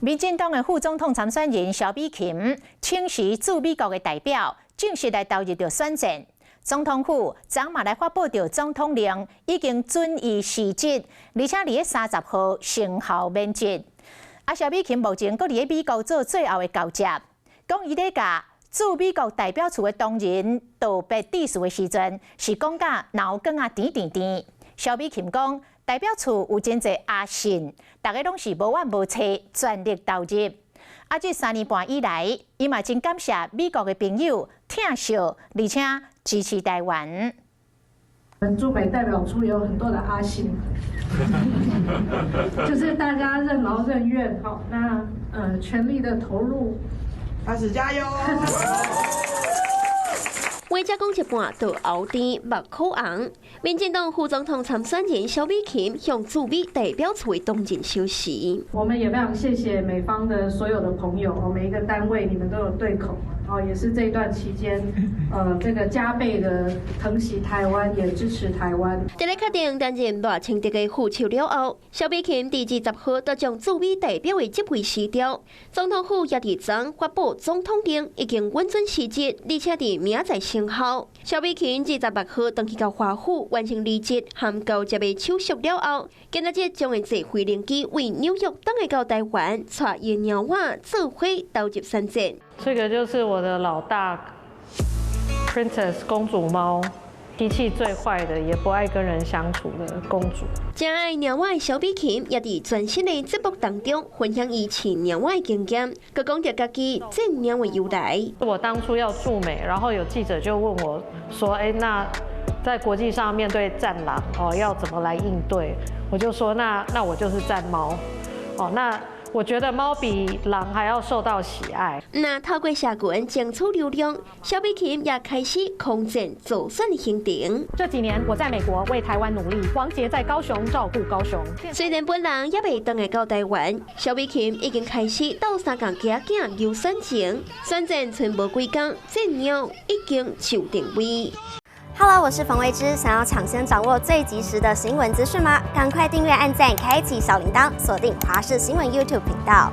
民進黨的副總統參選人蕭美琴，請辭駐美國的代表，正式來投入著選戰。總統府昨嘛來發布著總統令，已經准伊辭職，而且佇咧30號生效免職。啊，蕭美琴目前閣佇咧美國做最後的交接，講伊咧共駐美國代表處的同仁道別致辭的時陣，是講甲腦梗仔甜甜甜。蕭美琴講，代表處有真濟阿信，逐家攏是無怨無悔，全力投入。啊，這3年半以來，伊嘛真感謝美國的朋友疼惜，而且支持台灣。駐美代表處有很多的阿信，就是大家任勞任怨，好，那全力的投入，開始加油！話才講一半，就喉甜目眶紅。民進黨副總統參選人蕭美琴向駐美代表處的同仁致辭。我們也非常謝謝美方的所有的朋友，每一個單位你們都有對口，哦，也是這段期間，這個加倍的疼惜台灣，也支持台灣。佇咧確定擔任賴清德的副手了後，蕭美琴佇20號就將駐美代表的職位辭掉。總統府也佇昨發布總統令，已經允准辭職，而且佇明仔載生效。蕭美琴26號轉去到華府完成離職和交接的手續了後，今仔日將會坐飛行機為紐約轉來到台灣，帶伊的貓仔做伙投入選戰。這個就是我的老大，Princess 公主貓，脾氣最壞的，也不愛跟人相處的公主。真愛貓仔的蕭美琴也佇全新的節目當中分享伊飼貓仔的經驗，閣講著家己戰貓的由來。我當初要駐美，然後有記者就問我說：“哎，那在國際上面對戰狼哦，要怎麼來應對？”我就說：“那我就是戰貓，哦，那我覺得貓比狼還要受到喜愛。” 那透過社群爭取流量，蕭美琴也開始空戰助選的行程。這幾年我在美國為台灣努力，王杰在高雄照顧高雄。雖然本人猶未轉來到台灣，蕭美琴已經開始鬥相共囝仔遊選情，選戰賰無幾工，戰貓已經就定位。 Hello，我是馮慧芝，想要搶先掌握最及時的新聞資訊嗎？趕快訂閱、按讚、開啟小鈴鐺，鎖定華視新聞 YouTube 頻道。